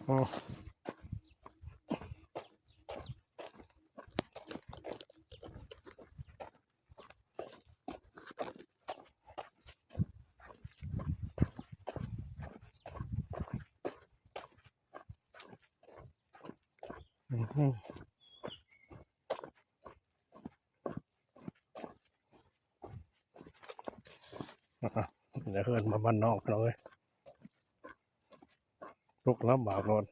ອືມ ອືມ ອ່າ ດຽວເຮືອນມາບ້ານນອກພີ່ນ້ອງເອີຍ ຕົກລຳບາກໂລດ.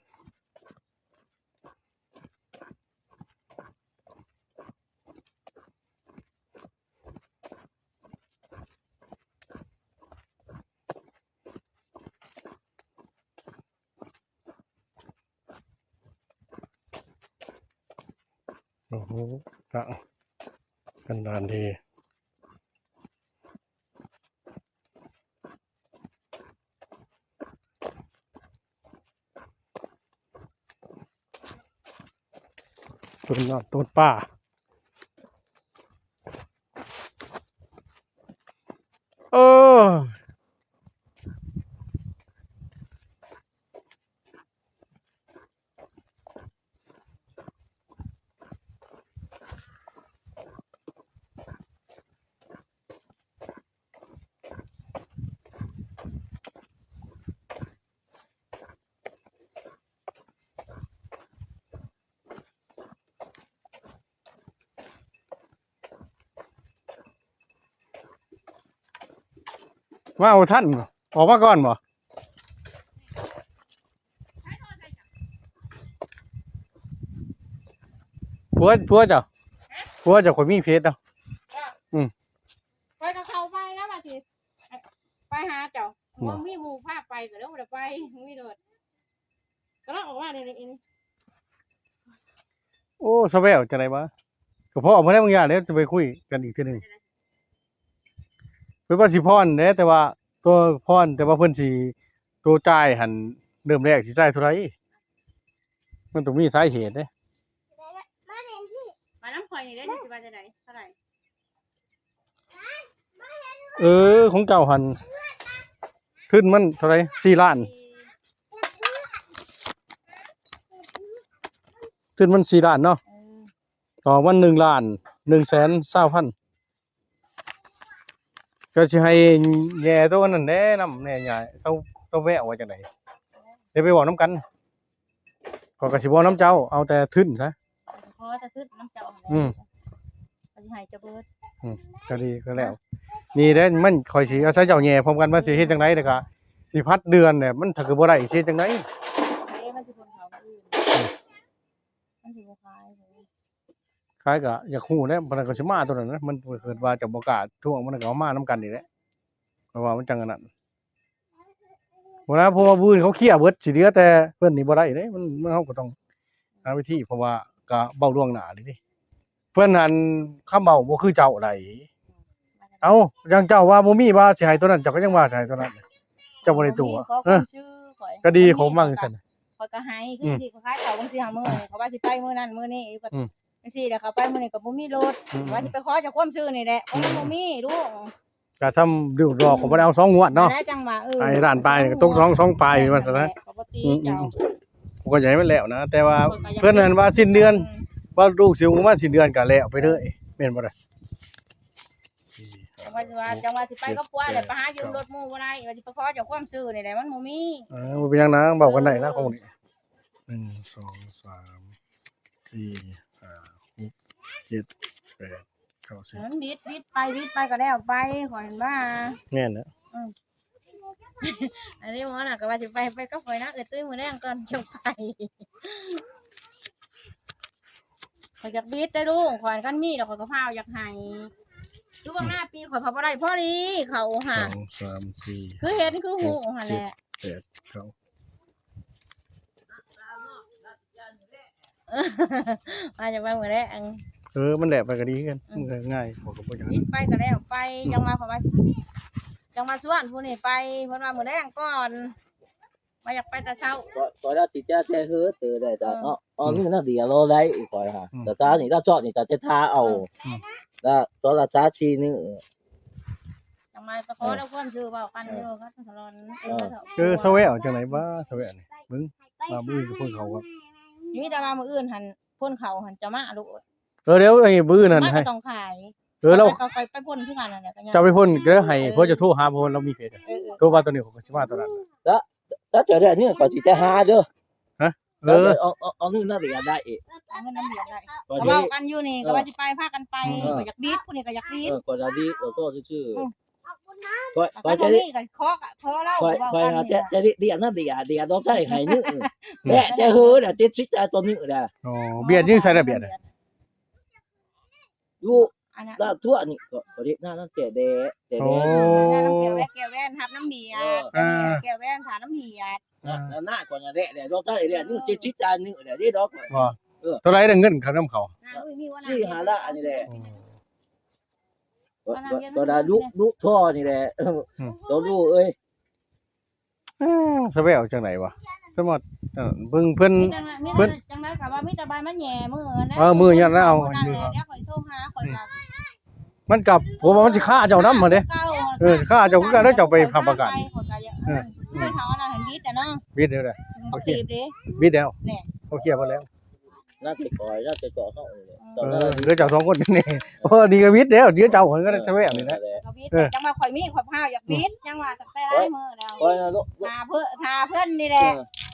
ໂອ້ໂຫ ກະ ກັນດານດີ. ຕົ້ນນ້ຳຕົ້ນປາ ເອີ ມາບໍ່ທັນບໍ່? ອອກມາກ່ອນບໍ່? ຜົວ ຜົວເຈົ້າ? ຜົວເຈົ້າຂ້ອຍມີເຟສເນາະ. ອືມ ຂ້ອຍກໍເຂົ້າໄປແລ້ວວ່າຊິໄປຫາເຈົ້າ ບໍ່ມີໝູ່ພາໄປ ກໍເລີຍບໍ່ໄດ້ໄປ ມີໂລດ. ກຳລັງອອກມານີ້ ນີ້ ນີ້. ໂອ້ ສະແຫວວຈັ່ງໃດວະ? ກໍພໍອອກມາແລ້ວ ບາງຢ່າງແລ້ວຈະໄປຄຸຍກັນອີກເທື່ອໜຶ່ງ. ເພິ່ນວ່າຊິຜ່ອນເດ້ ແຕ່ວ່າຕົວຜ່ອນ ແຕ່ວ່າເພິ່ນຊິ ຕົວຈ່າຍຫັ້ນ ເລີ່ມແລກຊິຈ່າຍເທົ່າໃດ? ມັນຕ້ອງມີສາເຫດເດ້. ມານຳຂ້ອຍນີ້ເດ້ ຊິວ່າຈັ່ງໃດ? ເທົ່າໃດ? ເອີ ຂອງເຈົ້າຫັ້ນ ທຶນມັນເທົ່າໃດ? ສີ່ລ້ານ ທຶນມັນສີ່ລ້ານເນາະ. ເອີ ຕໍ່ມັນໜຶ່ງລ້ານໜຶ່ງແສນຊາວພັນ ກໍຊິໃຫ້ແຍ່ໂຕນັ້ນແດ່ນຳແດ່ ຍາຍ ເຊົາ ເຊົາແວວວ່າຈັ່ງໃດ? ໄດ້ໄປເວົ້ານຳກັນ. ຂ້ອຍກໍຊິບໍ່ນຳເຈົ້າ ເອົາແຕ່ທຶນຊະ. ຂໍແຕ່ທຶນນຳເຈົ້າຫັ້ນແຫຼະ. ອືມ ຂ້ອຍຊິໃຫ້ເຈົ້າເບິດ. ອືມ ກໍດີກໍແລ້ວ. ນີ້ເດ້ ມັນ ຂ້ອຍຊິອາໄສເຈົ້າແຍ່ພ້ອມກັນ ວ່າຊິເຮັດຈັ່ງໃດ ແລ້ວກໍຊິຜັດເດືອນແຫຼະ ມັນຖ້າຄືບໍ່ໄດ້ຊິເຮັດຈັ່ງໃດ? ເອີ ມັນຊິຄົນເຂົາມື້ອື່ນ. ອືມ ມັນຊິບໍ່ຂາຍ. ຂາຍກໍຢາກຮູ້ແຫຼະ ມັນກໍຊິມາຕົວນັ້ນນະ ມັນ ເກີດວ່າເຈົ້າບໍ່ກ້າທວງ ມັນກໍເອົາມານຳກັນນີ້ແຫຼະ ເພາະວ່າມັນຈັ່ງອັນນັ້ນ. ບໍ່ນະ ເພາະວ່າຜູ້ອື່ນເຂົາເຄລຍເບິດ ຊິເຫຼືອແຕ່ເພິ່ນນີ້ບໍ່ໄດ້ເດ້ ມັນ ມັນ ເຮົາກໍຕ້ອງຫາວິທີ ເພາະວ່າກະເວົ້າລ່ວງໜ້າເລີຍເດ້ ເພິ່ນຫັ້ນຄຳເວົ້າບໍ່ຄືເຈົ້າໃດ. ເອົ້າ ຢ່າງເຈົ້າວ່າບໍ່ມີ ວ່າຊິໃຫ້ຕົວນັ້ນ ເຈົ້າກໍຍັງວ່າຊິໃຫ້ຕົວນັ້ນ ເຈົ້າບໍ່ໄດ້ຕົວະ. ເອີ ກໍດີຂອງມັນຊັ້ນ ຂ້ອຍກໍໃຫ້ ຄື ອືມ ທີ່ຂ້ອຍຂາຍເຂົ້າບາງທີຫາມື້ນີ້ ເຂົາວ່າຊິໄປມື້ນັ້ນມື້ນີ້ຢູ່ ກໍ ອືມ ຈັ່ງຊີ້ແຫຼະ ເຂົ້າໄປມື້ນີ້ກໍບໍ່ມີລົດ ອືມ ວ່າຊິໄປຂໍເຈົ້າຄວາມຊື່ນີ້ແຫຼະ ອືມ ບໍ່ມີລູກ ກະຊ່ຳດອກກໍບໍ່ໄດ້ເອົາສອງງວດເນາະ ຫັ້ນແຫຼະ ຈັ່ງວ່າ ເອີ ໄອ້ລ້ານປາຍນີ້ກໍຕົກສອງ ສອງປາຍວ່າຊັ້ນນະ. ອືມ ອືມ ຂ້ອຍກໍບໍ່ຕິເຈົ້າ ອືມ ອືມ ຂ້ອຍກໍຢາກໃຫ້ມັນແລ້ວນະ ແຕ່ວ່າເພິ່ນນັ້ນວ່າສິ້ນເດືອນ ອືມ ວ່າລູກຊິອອກມາສິ້ນເດືອນກໍແລ້ວໄປເລີຍ ແມ່ນບໍ່ລະ? ຈັ່ງວ່າຊິວ່າ ຈັ່ງວ່າຊິໄປກັບຜົວແຫຼະ ໄປຫາຢືມລົດໝູ່ບໍ່ໄດ້ ວ່າຊິໄປຂໍເຈົ້າຄວາມຊື່ນີ້ແຫຼະ ມັນບໍ່ມີ. ເອີ ບໍ່ເປັນຫຍັງນະ ເວົ້າກັນໄດ້ນະ ເອີ ຂອງນີ້ ໜຶ່ງ ສອງ ສາມ ສີ່ ຫ້າ ຫົກ ເຈັດ ແປດ ເກົ້າ ສິບ ມັນບິດ ບິດໄປ ບິດໄປກໍແລ້ວໄປ ຂ້ອຍວ່າ ແມ່ນແຫຼະ. ອືມ ອັນນີ້ໝໍນະກໍວ່າຊິໄປ ໄປກັບຂ້ອຍນະ ເອີ ຕຸ້ຍ ມື້ແລງກ່ອນຈັ່ງໄປ. ຂ້ອຍຢາກບິດໄດ໋ລູກ ຂ້ອຍຄັນມີແລ້ວຂ້ອຍກໍພາວຢາກໃຫ້ ຄືບາງໜ້າປີຂ້ອຍພາບໍ່ໄດ້ ພໍດີເຂົາຫາ ສອງ ສາມ ສີ່ ຄືເຫັນຄືຮູ້ຫັ້ນແຫຼະ ຫົກ ເຈັດ ແປດ ເກົ້າ ວ່າຈະໄປມື້ແລງ ເອີ ມັນແຫຼະໄປກໍດີຄືກັນ ອືມ ມັນກໍງ່າຍ ຂ້ອຍກໍບໍ່ຢາກ ບິດໄປກໍແລ້ວໄປ ອືມ ຈັ່ງວ່າເຂົາວ່າ ຈັ່ງວ່າຊວນຜູ້ນີ້ໄປ ເພິ່ນວ່າມື້ແລງກ່ອນ ວ່າຢາກໄປແຕ່ເຊົ້າ ກໍ ກໍລາວຕິດໃຈແທ້ເຮີເຕີໄດ້ຕາ ເອີ ເນາະ ອືມ ເອົາເງິນນຳເດຍລາວໄດ້ອີກຂ້ອຍຫາ ອືມ ແຕ່ຕານີ້ລາວຈອດນີ້ຕາແຕ່ທາເອົາ ອືມ ລະຕອນລາຊາຊີນີ້ ຈັ່ງມາກໍຂໍ ເອີ ແລ້ວຄວາມຊື່ເວົ້າກັນຢູ່ ເອີ ກັບສະຫຼອນ ເອີ ເອີ ສະແຫວວຈັ່ງໃດວະ ສະແຫວວນີ້ ເບິ່ງ ວ່າມື້ອື່ນກໍພົ້ນເຂົ້າກໍ ມີແຕ່ວ່າມື້ອື່ນຫັ້ນ ພົ້ນເຂົ້າຫັ້ນຈະມາໂລດ. ເອີ ດຽວໃຫ້ມື້ອື່ນຫັ້ນ ມັນໃຫ້ ກໍຕ້ອງຂາຍ. ເອີ ແລ້ວ ຂ້ອຍກໍໄປ ໄປພົ້ນຄືກັນນັ້ນແຫຼະ ກໍຍັງ ເຈົ້າໄປພົ້ນກໍໃຫ້ ເອີ ເພິ່ນຈະໂທຫາ ເພາະວ່າລາວມີເຟສ. ເອີໆ ໂທມາຕອນນີ້ ຂ້ອຍກໍຊິມາຕອນນັ້ນ. ແລ້ວ ແລ້ວເຈົ້າໄດ້ເງິນ ຂ້ອຍຊິໄປຫາເດີ. ຮະ? ເອີ ເອົາ ເອົາ ເອົາເງິນມາເລີຍໄດ້ອີກ ເອົາເງິນນຳເລີຍໄດ້. ເວົ້າກັນຢູ່ນີ້ ເອີ ກໍວ່າຊິໄປ ພາກັນໄປ. ເອີ ຂ້ອຍຢາກບິດ ຜູ້ນີ້ກໍຢາກບິດ. ເອີ ຂ້ອຍລະດິ ເອີ ກໍຊື່ໆ ອືມ ຂ້ອຍ ຂ້ອຍຈະ ກໍຂໍ ຂໍລາວ ຂ້ອຍ ຂ້ອຍຫາຈະ ຈະເລີຍນຳເດຍ ເດຍຕ້ອງໃຊ້ໃຫ້ນີ້ ແລະຈະເຮີດະ ເຈັດສິບຕາຕົວນີ້ດະ. ອໍ ບຽດຢູ່ໃສລະ ບຽດ? ຢູ່ ອັນນັ້ນ ລາດທົ່ວນີ້ ກໍ ກໍເຮັດນານຳແຕ່ແດ ແຕ່ແດ ອໍ ນານຳແກ້ວແວ່ນ ແກ້ວແວ່ນ ຮັບນຳບຽດ ເອີ ແກ້ວແວ່ນ ຖານຳບຽດ. ນາ ນາ ນາກ່ອນນະແຫຼະ ແຫຼະ ດອກໄດ້ແຫຼະ ເອີ ນີ້ເຈັດສິບຕານີ້ແຫຼະເດ້ດອກ. ບໍ່ ເອີ ເທົ່າໃດໄດ້ເງິນຄ່ານຳເຂົາ? ສີ່ຫ້າລ້ານນີ້ແຫຼະ. ອືມ ກໍ ກໍ ກໍໄດ້ດຸ ດຸທໍ່ນີ້ແຫຼະ. ອືມ ໂຕລູກເອີຍ ເອີ ສະແວວຈັ່ງໃດວະ? ສະມາດ ເອີ ເບິ່ງເພິ່ນ ມີແຕ່ ມີແຕ່ ເພິ່ນ ຈັ່ງໃດກໍວ່າມີແຕ່ໃບມັນແຫຍ່ມືນັ້ນ. ເອີ ມືນັ້ນແລ້ວ ເອົາ ດຽວຂ້ອຍໂທຫາ ຂ້ອຍກໍ ອືມ ມັນກໍ ເພາະວ່າມັນຊິຄາເຈົ້ານຳຫັ້ນເດ້. ເອີ ຊິຄາເຈົ້າຄືກັນ ແລ້ວເຈົ້າໄປຮັບປະກັນ. ເອີ ໄປເທົ່ານັ້ນຫັ້ນບິດແລ້ວເນາະ ບິດແລ້ວແຫຼະ. ອືມ ໂອເຄ ບິດແລ້ວ ແຫຼະ ເຂົາເຄຍໝົດແລ້ວ. ໜ້າທີ່ຂ້ອຍ ໜ້າທີ່ເກາະເຮົານີ້ແຫຼະ. ເອີ ຕອນນັ້ນເຫຼືອເຈົ້າສອງຄົນນີ້. ໂອ້ ນີ້ກໍບິດແລ້ວ ເຫຼືອເຈົ້າ ຂ້ອຍກໍໄດ້ສະແວວນີ້ແຫຼະ. ເອີ ກໍບິດ ເອີ ຈັ່ງວ່າຂ້ອຍມີ ຂ້ອຍພາຢາກບິດ ຈັ່ງວ່າຕັ້ງແຕ່ຫຼາຍມື້ແລ້ວ. ຖ້າເພິ່ນ ຖ້າເພິ່ນນີ້ແຫຼະ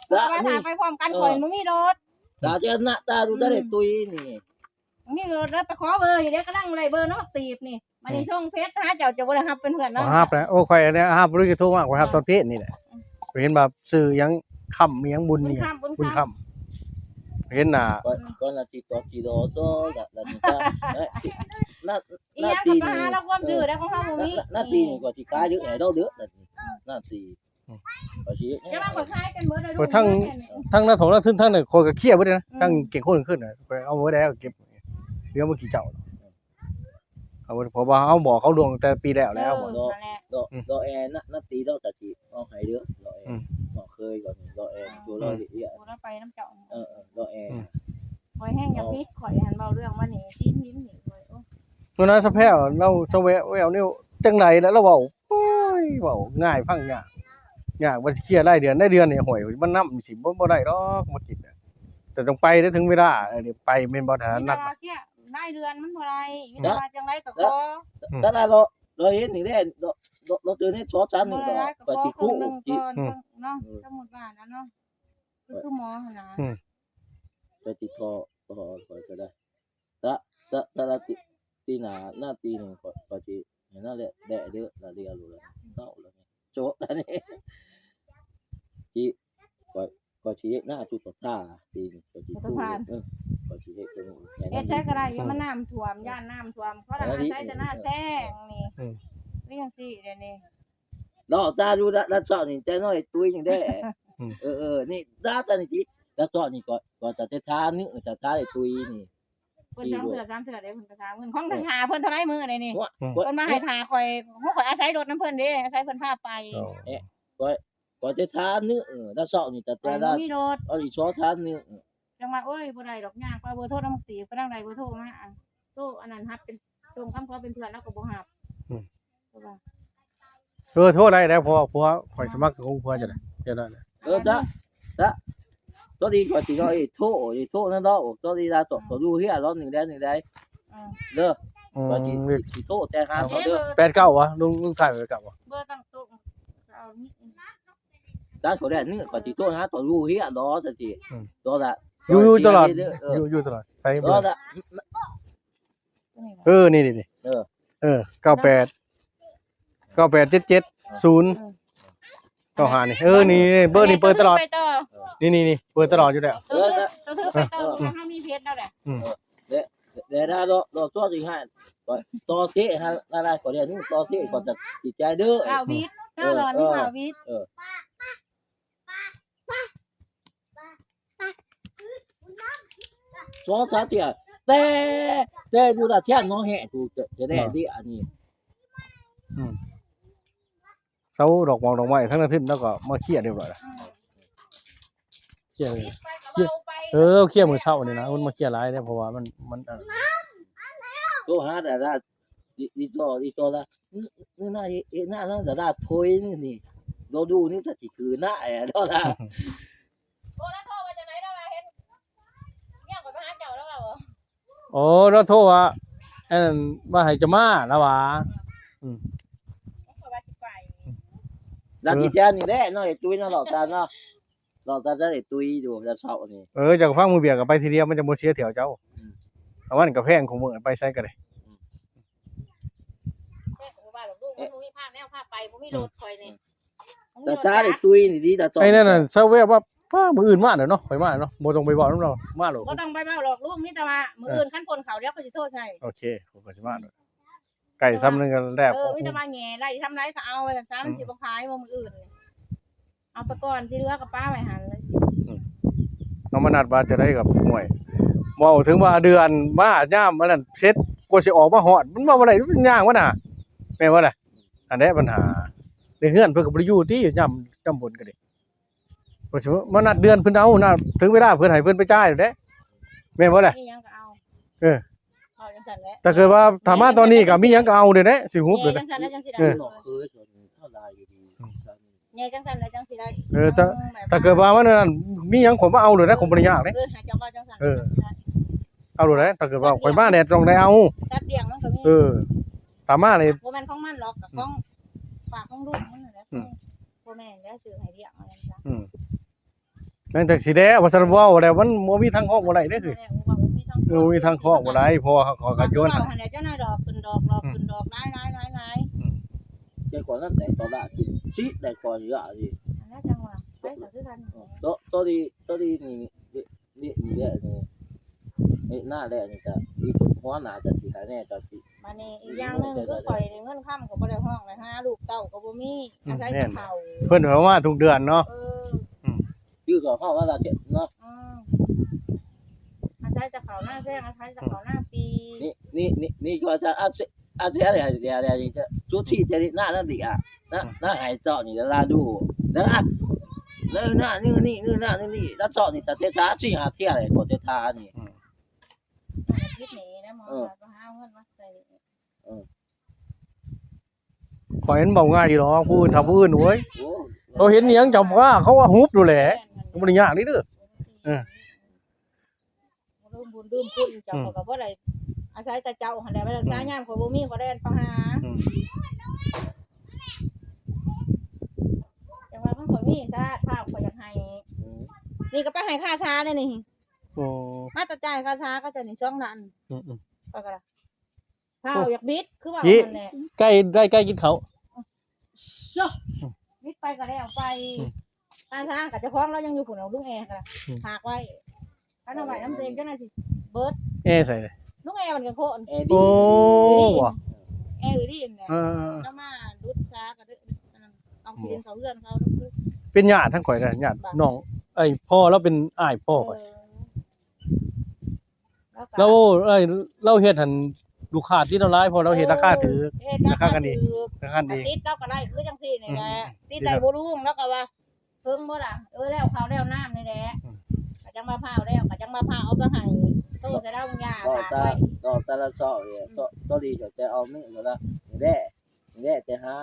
ເອີ ຖ້າໄປພ້ອມກັນ ຂ້ອຍບໍ່ມີລົດ. ຕາເທື່ອໜ້າຕາດູໄດ້ຕຸ້ຍນີ້ ມີລົດແລ້ວ ໄປຂໍເບີຢູ່ເດ້ ກຳລັງໄດ້ເບີນ້ອງຕີບນີ້. ບາດນີ້ ອືມ ສົ່ງເຟສຫາເຈົ້າ ເຈົ້າບໍ່ໄດ້ຮັບເປັນເພື່ອນເນາະ. ຮັບແລ້ວ. ໂອ້ ຂ້ອຍອັນນີ້ຮັບ ບໍ່ໄດ້ໂທມາ ຂ້ອຍຮັບຕອນເພຈນີ້ແຫຼະ. ອືມ ຂ້ອຍເຫັນວ່າຊື່ຫຍັງ ຄຳອີຫຍັງ ບຸນ ບຸນຄຳ ບຸນຄຳ ບຸນຄຳ ເຫັນໜ້າ. ອືມ ກໍໜ້າຕິດຕໍ່ ຕິດຕໍ່ ແລ້ວ ແລ້ວນີ້ກໍ ໜ້າ ໜ້າ ອີຫຍັງ ໜ້າຕີນີ້ ກໍໄປຫາລາວຄວາມຊື່ໄດ້ ຂອງເຮົາບໍ່ມີ. ໜ້າ ໜ້າຕີນີ້ກໍຊິຂາຍຢູ່ແອດອກເດີ້ ໜ້າຕີ. ອືມ ຂ້ອຍຊິເຮັດ ແຕ່ວ່າຂ້ອຍຂາຍເປັນເບິດແລ້ວ ຂ້ອຍທັງ ທັງໜ້າຖອງໜ້າທຶນທັງນັ້ນ ຂ້ອຍກໍເຄຍເບິດເດ້ນະ. ອືມ ທັງເກັບຄົນຂຶ້ນນະ ຂ້ອຍເອົາເບິດແລ້ວ ເກັບເຫຼືອບໍ່ກີ່ເຈົ້າ. ເອົາ ເພາະວ່າເຮົາບອກເຂົາລ່ວງແຕ່ປີແລ້ວແລ້ວ. ເອີ ບອກ ເນາະ ດອກ ອືມ ດອກແອນະ ນະຕີດອກກະຊິເອົາໃຫ້ເດີ ດອກແອນ. ອືມ ເນາະ ເຄີຍກ່ອນ ດອກແອນ ອືມ ໂຕລະ ອືມ ລະອຽດ ໂຕລະໄປນຳເຈົ້າ. ເອີ ເອີ ດອກແອນ. ອືມ ຂ້ອຍແຮງຢາກ ເອີ ບິດ ຂ້ອຍຫັ້ນເວົ້າເລື່ອງມານີ້ ຊີ້ນຫີນນີ້ ໂອ້ຍ ໂອ້ ໂຕນັ້ນສະແພວ ລາວສະແວວແວວແນວຈັ່ງໃດລະ ລາວເວົ້າ ໂອ້ຍ ເວົ້າງ່າຍຟັງຍາກ ຍາກວ່າຊິເຄຍລາຍເດືອນ ລາຍເດືອນນີ້ ໂອ້ຍ ມັນນຳຊິບໍ່ ບໍ່ໄດ້ດອກ ມາກິນນະ ແຕ່ຕ້ອງໄປເດ້ ເຖິງເວລາ ເອີ ໄປແມ່ນບໍ່ ຖ້ານັດ ມີແຕ່ວ່າເຄຍລາຍເດືອນມັນບໍ່ໄດ້ ມີແຕ່ວ່າຈັ່ງໃດກໍຂໍ. ອືມ ຕະຫຼາດເລາະ ເລາະເຫັນນີ້ແຫຼະ ເລາະ ເລາະ ເລາະຕື່ນໃຫ້ຊອດຊັ້ນໜຶ່ງກໍ ກໍຊິຄູ່ ອືມ ເນາະ ເອີ ສົມມຸດວ່ານະເນາະ ຄື ຄືໝໍຫັ້ນນະ ອືມ ກໍຕິດຕໍ່ ຕໍ່ຂ້ອຍກໍໄດ້ ຕະ ຕະ ຕະລະຕິ ຕີໜ້າ ໜ້າຕີໜຶ່ງ ຂ້ອຍ ຂ້ອຍຊິ ໃຫ້ນະແຫຼະ ແດະເດີ ລະເລຍໂລດ ລະເຊົາ ລະນີ້ ໂຈະ ລະນີ້ ຊິ ຂ້ອຍ ຂ້ອຍຊິເຮັດນາຈຸດສະຖາ ປີນີ້ ຂ້ອຍຊິ ເອີ ຂ້ອຍຊິເຮັດຕົວນີ້ ເຮັດໃສກໍໄດ້ ຢ່າມານ້ຳຖ້ວມ ຢ້ານນ້ຳຖ້ວມ ເຂົາລະອາໄສແຕ່ນາແຊງນີ້ ອືມ ຄືຈັ່ງຊີ້ເດນີ້. ເນາະ ຕາຢູ່ລະ ລະເຊາະນີ້ ແຕ່ນ້ອຍຕຸ້ຍນີ້ແດ່. ອືມ ເອີ ເອີ ນີ້ ຕາ ຕານີ້ຕິ ລະເຊາະນີ້ກໍ ກໍຕາແຕ່ທານີ້ ຕາ ຕາໄອ້ຕຸ້ຍນີ້ ເພິ່ນສອງເທື່ອສາມເທື່ອເດ້ ເພິ່ນໄປຖາມເງິນ ຂອງ ເອີ ຖ້າເພິ່ນເທົ່າໃດມື້ໃດນີ້ ເພິ່ນມາໃຫ້ຖ້າຂ້ອຍ ຂ້ອຍອາໄສລົດນຳເພິ່ນເດ້ ອາໄສເພິ່ນພາໄປ. ເອີ ຂ້ອຍ ຂ້ອຍແຕ່ທານີ້ ເອີ ລະເຊາະນີ້ ຕາ ຕາ ບໍ່ມີລົດ ອັນນີ້ຊອທານີ້ ຈັ່ງວ່າ ໂອ້ຍ ບໍ່ໄດ້ດອກ ຍາກ ເອົາເບີໂທນຳຕິ ກຳລັງໄດ້ເບີໂທມາ ໂທອັນນັ້ນຮັບເປັນ ສົ່ງຄຳຂໍເປັນເພື່ອນ ລາວກໍບໍ່ຮັບ. ອືມ ເພາະວ່າ ເອີ ໂທໄດ້ແລ້ວ ເພາະວ່າຜົວຂ້ອຍສະໝັກກັບຂອງຜົວເຈົ້ານະ ເຈົ້ານັ້ນນະ. ເອີ ຕາ ຕາ ຕອນນີ້ຂ້ອຍຊິເອົາໂທ ໂທນຳດອກ ຕອນນີ້ລາວ ໂຕຢູ່ເຮືອນລາວນີ້ແຫຼະ ນີ້ໄດ໋ ເດີ ອືມ ຂ້ອຍຊິ ຊິໂທແຕ່ຫາເຂົາເດີ ແປດເກົ້າຫວາ ລຸງ ລຸງຖ່າຍແປດເກົ້າຫວາ ເບີຕັ້ງໂຕະ ເອົາ ຕາ ຂ້ອຍໄດ້ນີ້ ຂ້ອຍຊິໂທຫາຕອນຢູ່ເຮືອນດອກ ຈັ່ງຊີ້ ອືມ ດອກລະ ຢູ່ ຢູ່ຕະຫຼອດ ເອີ ຢູ່ ຢູ່ຕະຫຼອດ ໄປ ດອກລະ ເອີ ນີ້ໆ ເອີ ເອີ ເກົ້າແປດ ເກົ້າແປດເຈັດເຈັດສູນ ເອີ ເກົ້າຫ້ານີ້ ເອີ ນີ້ ເບີນີ້ເປີດຕະຫຼອດ ນີ້ໆ ເປີດຕະຫຼອດຢູ່ແລ້ວ ໂຕຖືກ ໂຕຖືກໄປຕໍ່ ເອີ ເຮົາມີເພຈແລ້ວແຫຼະ ອືມ ເອີ ແລະ ແລະ ດາ ດອກ ດອກໂຕທີ່ໃຫ້ ຕໍ່ເທະ ຫາລາຍ ຂໍແດ່ໜຶ່ງ ຕໍ່ເທະ ຂໍຈະຕິດໃຈເດີ ເອີ ເວົ້າວິດ ເອີ ເວົ້າວິດ ເອີ ສອງສາມເທື່ອ ແຕ່ ແຕ່ຢູ່ລະທຽນເນາະ ແຮະ ກູຈະ ຈະໄດ້ເດ ອັນນີ້ ອືມ ເຊົາດອກໝອກດອກໄມ້ ທັງນາທຶນ ແລ້ວກໍມາເຄຍຮຽບຮ້ອຍລະ ເຄຍ ເອີ ເຄຍມື້ເຊົ້ານີ້ນະ ມັນມາເຄຍຫຼາຍເດ້ ເພາະວ່າມັນ ມັນ ໂທຫາດາດາ ອີ່ ອີ່ຕໍ່ ອີ່ຕໍ່ລະ ນີ້ນະ ເຮັດນານະ ດາດາໂທຍນີ້ ໂດດູນີ້ ຖ້າຊິຄືນາແອດອລະ ໂອ້ ລາວໂທວ່າ ອັນນັ້ນ ວ່າໃຫ້ຈະມາ ລາວວ່າ ອືມ ຂ້ອຍວ່າຊິໄປ ລາວຊິແຕ່ນີ້ແຫຼະເນາະ ໄອ້ຕຸ້ຍເນາະ ຫຼອກຕາເນາະ ຫຼອກຕາໄອ້ຕຸ້ຍຢູ່ແຕ່ເຊົ້ານີ້ ເອີ ເຈົ້າກໍຟັງມື້ບຽກກໍໄປທີດຽວ ມັນຈະບໍ່ເສຍຖ້ຽວເຈົ້າ ອືມ ເອົາມັນກໍແພງ ຄູ່ມື້ໄປໃສກໍໄດ້ ອືມ ແມ່ກໍບໍ່ວ່າດອກລູກ ມັນບໍ່ມີພາແນວພາໄປ ບໍ່ມີລົດຂ້ອຍນີ້ ອືມ ແຕ່ຕາໄອ້ຕຸ້ຍນີ້ດີ ຕາຈອມ ໄອ້ນັ້ນນະ ຊາວແວວວ່າ ປ້າ ມື້ອື່ນມາແລ້ວເນາະ ຂ້ອຍມາເນາະ ບໍ່ຕ້ອງໄປເວົ້ານຳລາວ ມາໂລດ ບໍ່ຕ້ອງໄປເວົ້າດອກລູກ ມີແຕ່ວ່າມື້ ເອີ ອື່ນຄັນຝົນເຂົ້າ ດຽວຂ້ອຍຊິໂທໃສ່ ໂອເຄ ຂ້ອຍກໍຊິມາໂລດ ໃກ້ຊ່ຳໜຶ່ງກໍແລ້ວ ເອີ ມີແຕ່ວ່າແຫຍ່ໄດ້ຊ່ຳໃດກໍເອົາວ່າຊັ້ນຊະ ອືມ ມັນຊິບໍ່ຂາຍບໍ່ມື້ອື່ນ ເອົາໄປກ່ອນ ທີ່ເຫຼືອກໍປະໄວ້ຫັ້ນລະ ອືມ ເຮົາມານັດວ່າຈະໄດ້ກັບ ຫ້ວຍ ເວົ້າເຖິງວ່າເດືອນມາຍາມອັນນັ້ນເສັດ ກວ່າຊິອອກມາຮອດ ມັນມາບໍ່ໄດ້ ມັນຍ່າງມານະ ແມ່ນບໍ່ລະ ອັນແຫຼະບັນຫາ ໃນເຮືອນເພິ່ນກໍບໍ່ໄດ້ຢູ່ຕິ ຍາມ ຍາມຝົນກໍດີ ວ່າຊິມານັດເດືອນເພິ່ນເອົານະ ເຖິງເວລາເພິ່ນໃຫ້ເພິ່ນໄປຈ່າຍແລ້ວເດ້ ແມ່ນບໍ່ລະ ມີຫຍັງກໍເອົາ ເອີ ເວົ້າຈັ່ງຊັ້ນແຫຼະ ຖ້າເກີດວ່າຖ້າມາຕອນນີ້ກໍມີຫຍັງກໍເອົາເດ້ແຫຼະ ຊິຮຸບເດ້ ແມ່ນຈັ່ງຊັ້ນແລ້ວຈັ່ງຊິໄດ້ ເອີ ເອີ ແມ່ນຈັ່ງຊັ້ນແລ້ວຈັ່ງຊິໄດ້ ເອີ ຖ້າ ຖ້າເກີດວ່າມັນນັ້ນ ມີຫຍັງຂ້ອຍມາເອົາໂລດນະ ຂ້ອຍບໍ່ໄດ້ຍາກເດ້ ເອີ ໃຫ້ເຈົ້າເວົ້າຈັ່ງຊັ້ນ ເອີ ເອົາໂລດນະ ຖ້າເກີດວ່າຂ້ອຍມາແດ່ ຕ້ອງໄດ້ເອົາ ສັດລ້ຽງມັນກໍມີ ເອີ ຖ້າມານນີ້ ບໍ່ແມ່ນຂອງມັນດອກ ກໍຂອງ ອືມ ຝາກຂອງລູກມັນນັ້ນແຫຼະ ອືມ ບໍ່ແມ່ນແລ້ວ ຊື້ໃຫ້ລ້ຽງວ່າຊັ້ນຊະ ອືມ ແມ່ນຈັ່ງຊີ້ແຫຼະ ວ່າຊັ້ນ ເວົ້າແລ້ວມັນບໍ່ມີທາງອອກບໍ່ໄດ້ເດ້ ເອີ ບໍ່ມີທາງອອກບໍ່ໄດ້ ເພາະວ່າເຂົາກໍໂຍນ ເວົ້າຫັ້ນແຫຼະ ເຈົ້ານາຍດອກຂຶ້ນດອກ ດອກຂຶ້ນດອກ ຫຼາຍໆໆ ອືມ ແຕ່ກ່ອນນັ້ນແຕ່ຕອນລະກິນຊິໄດ້ກ່ອນຢູ່ລະນີ້ ອັນນັ້ນຈັ່ງວ່າ ໄປກໍຄືກັນ ເອີ ໂຕ ໂຕດີ ໂຕດີນີ້ ນີ້ ນີ້ແຫຼະນີ້ ນີ້ໜ້າແຫຼະນີ້ ກະອີກຫົວໜ້າຈະຊິໃຫ້ແດ່ ຈະຊິ ບາດນີ້ອີກຢ່າງໜຶ່ງຄືຂ້ອຍນີ້ ເງິນຄຳກໍບໍ່ໄດ້ຮ້ອງໄດ້ຫາ ລູກເຕົ້າກໍບໍ່ມີ ອືມ ອາໄສແຕ່ເຂົາ ແມ່ນ ເພິ່ນເຂົ້າມາທຸກເດືອນເນາະ ເອີ ອືມ ຢູ່ກັບເຮົາມາລະເຈັດເນາະ ອືມ ອາໄສແຕ່ເຂົານາແຊງ ອາໄສແຕ່ເຂົານາປີ ນີ້ ນີ້ ນີ້ ນີ້ກໍຈະອາເຊ ອາເຊ ອາເຊ ອາເຊ ອາເຊ ອາເຊ ອາເຊ ອາເຊ ອາເຊ ອືມ ນະ ນະ ໃຫ້ເຈົ້ານີ້ລະດູ ນະ ນະ ນີ້ ນີ້ ນີ້ ນະ ນີ້ ລະເຈາະນີ້ ຕະເຕທາ ສີ່ຫ້າເທື່ອເລີຍ ກວ່າເຕທານີ້ ອືມ ຜິດນີ້ນະ ໝໍ ເອີ ຫາເງິນມາໃສ່ ເອີ ຂ້ອຍມັນເວົ້າງ່າຍຢູ່ດອກ ຜູ້ອື່ນ ຖ້າຜູ້ອື່ນ ໂອ້ຍ ໂອ້ ເຂົາເຫັນອີ່ຫຍັງ ເຈົ້າວ່າ ເຂົາວ່າຮຸບໂລດແຫຼະ ແມ່ນ ມັນບໍ່ໄດ້ຍາກເດ້ ເອີ ລືມບຸນລືມຄຸນເຈົ້າ ອືມ ຂ້ອຍກໍບໍ່ໄດ້ ອາໄສແຕ່ເຈົ້າຫັ້ນແຫຼະ ວ່າຊັ້ນຊະ ອືມ ຍາມຂ້ອຍບໍ່ມີ ຂ້ອຍແລ່ນໄປຫາ ອືມ ຈັ່ງວ່າມັນຂ້ອຍມີຊາດ ພາຂ້ອຍຢາກໃຫ້ ອືມ ນີ້ກໍໄປໃຫ້ຄ່າຊາແດ່ນີ້ ໂອ້ ມາແຕ່ຈ່າຍຄ່າຊາເຂົາເຈົ້ານີ້ ສອງລ້ານ ອືມໆ ຂ້ອຍກໍລະ ພາວຢາກບິດ ຄືວ່ານັ້ນແຫຼະ ໃກ້ ໃກ້ ໃກ້ກິນເຂົ້າ ເນາະ ອືມ ມິດໄປກໍແລ້ວໄປ ອືມ ທາງ ທາງກັບເຈົ້າຂອງລາວຍັງຢູ່ພຸ້ນ ເອົາລຸງແອກໍ ອືມ ຝາກໄວ້ ຄັນເອົາໄວ້ນຳຕົວເອງ ເຈົ້າໜ້າຊິເບິດ ແອໃສ ລຸງແອມັນກໍໂຄນ ແອ ໂອ້ ດີ ບໍ່ ແອດີແຫຼະ ເອີ ລາວມາດຸດສາກໍເດີ ອັນນັ້ນ ເອົາ ອືມ ຂີ້ດິນເຂົ້າເຮືອນເຂົາ ເປັນຍາດທາງຂ້ອຍນະ ຍາດນ້ອງ ອ້າຍພໍ່ລາວເປັນອ້າຍພໍ່ຂ້ອຍ ເອີ ລາວ ເອີ ລາວເຮັດຫັ້ນ ລູກຄ້າຕິດລາວຫຼາຍ ເພາະລາວເຮັດ ເອີ ລາຄາຖືກ ເຮັດລາຄາ ລາຄາກັນດີ ຖືກ ລາຄາກັນດີ ອາທິດລາວກໍໄດ້ຄືຈັ່ງຊີ້ນີ້ແຫຼະ ອືມໆໆ ຕິດໄດ້ບໍ່ລຸງ ລາວກໍວ່າເຖິງບໍ່ລະ ເອີ ແລ້ວເຂົ້າແລ້ວນ້ຳນີ້ແຫຼະ ອືມ ກໍຈັ່ງວ່າພາວແລ້ວ ກໍຈັ່ງວ່າພາວເອົາໄປໃຫ້ ໂທໃສ່ລາວ ຢ່າ ບອກແຕ່ ບອກແຕ່ລະຊອກນີ້ ອືມ ໂຕ ໂຕດີກໍແຕ່ເອົາມື້ກໍລະ ນີ້ແຫຼະ ນີ້ແຫຼະ ແຕ່ຫາ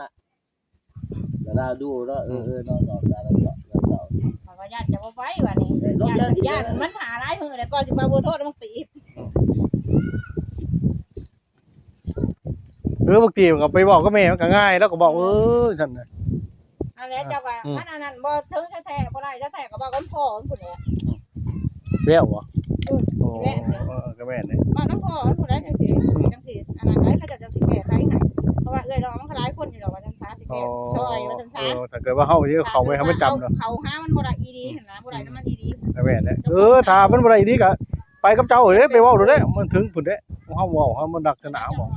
ກໍລາວດູເນາະ ເອີ ອືມ ເອີ ເນາະ ເນາະ ລາວເນາະ ລາວເນາະ ຂ້ອຍວ່າຢ້ານຈະບໍ່ໄປບາດນີ້ ເອີ ຢ້ານ ຢ້ານມັນຖ້າຫຼາຍມື້ແລ້ວ ກໍຊິມາບໍ່ໂທດມັນຕີບ ອືມ ເອີ ບັກຕີບກໍໄປເວົ້າກັບແມ່ມັນກໍງ່າຍ ລາວກໍບອກ ເອີ ເອີ ຊັ້ນນະ ນັ້ນແຫຼະ ເຈົ້າວ່າ ອືມ ມັນອັນນັ້ນບໍ່ເຖິງແທ້ໆ ບໍ່ໄດ້ແທ້ໆ ກໍເວົ້າກັບພໍ່ມັນພຸ້ນແຫຼະ ອືມ ແວວບໍ່? ເອີ ໂອ້ ແວວ ເອີ ກໍແມ່ນເດ້ ບ້ານນ້ອງພໍ່ມັນຜູ້ໃດຈັ່ງຊິ ອືມ ຈັ່ງຊິອັນນັ້ນໄດ໋ ເຂົາເຈົ້າຈັ່ງຊິແກ້ໄຂໃຫ້ ເພາະວ່າເອື້ອຍນ້ອງມັນກໍຫຼາຍຄົນຢູ່ດອກວ່າຊັ້ນຊະ ຊິແກ້ ອໍ ຊ່ອຍວ່າຊັ້ນຊະ ເອີ ຖ້າເຂົ້າໄປເຮົາ ເຂົາໄວ້ໃຫ້ມັນຈຳເນາະ ເຂົ້າຫາມັນບໍ່ໄດ້ອີດີຫັ້ນນະ ອືມ ບໍ່ໄດ້ນຳມັນອີດີ ກໍແມ່ນແຫຼະ ເອີ ຖ້າມັນບໍ່ໄດ້ອີດີກໍໄປກັບເຈົ້າເດ້ ໄປເວົ້າໂລດເດ້ ມັນເຖິງພຸ້ນເດ້ ເຮົາເວົ້າ ເຮົາມັນດັກສະໜາວບໍ່